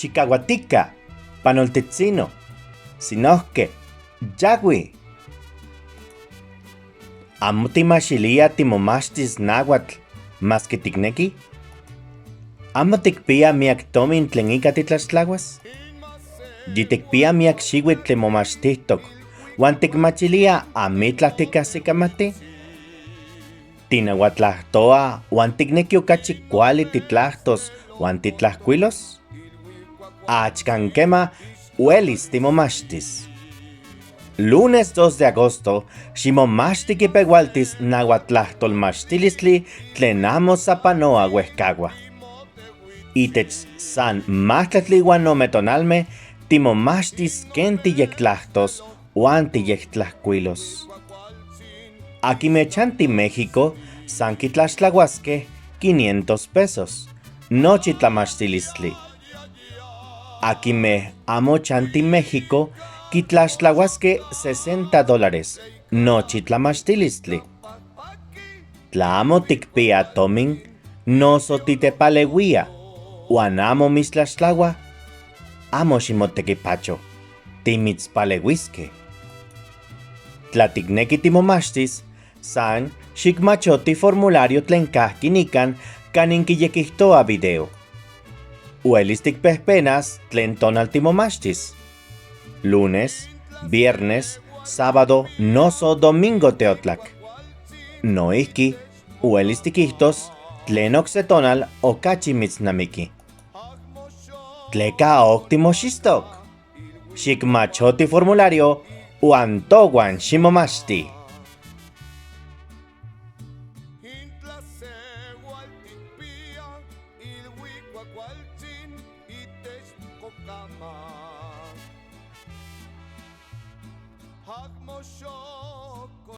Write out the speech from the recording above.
Chicahuatica, panoltitzino, sinohque, yagui. Amo timaxilia timomachtis náhuatl maski tikneki? Amo tikpia miak tomin tlen ika titlaxtlahuas? Yitikpia miak xihuitl tlen momachtijtok huan tikmachilia amitlaj tikajsikamati? Tinahuatlajtoa huan tikneki okachi kuali titlajtos huan titlajkuilos? Achkan kema uelis timomachtis. Lunes 2 de agosto, ximomachti kipehualtis nahuatlajtolmachtilistli tlen amo sapanoa huejkaua. Itech san majtlaktli uan ome tonalmeh timomachtis ken tiyektlajtos uan tiyektlajkuilos. Aquimeh chanti México san kitlaxtlauasqueh 500 pesos, nochi tlamachtilistli. Aquimeh amo chanti México kitlaxtlauasqueh $60, nochi tlamachtilistli. Tla amo tikpia tomin, noso titepaleuia, uan amo mitztlaxtlaua, amo ximotequipacho, timitzpaleuisqueh. Tla tikneki timomachtis, san xikmachoti formulario tlen kahki nikan kanin kiyekijtoa video. Uelis tikpehpenas tlen tonal timomachtis. Lunes, viernes, sábado, noso domingo teotlak. Noijki, uelis tikijtos tlen okse tonal okachi mitznamiki. Tleka ok timoxistok. Xikmachoti formulario uan towan ximomachti. Intlaseualtikpia ilhuicuacualtzin itech cocama. Acmo xoco.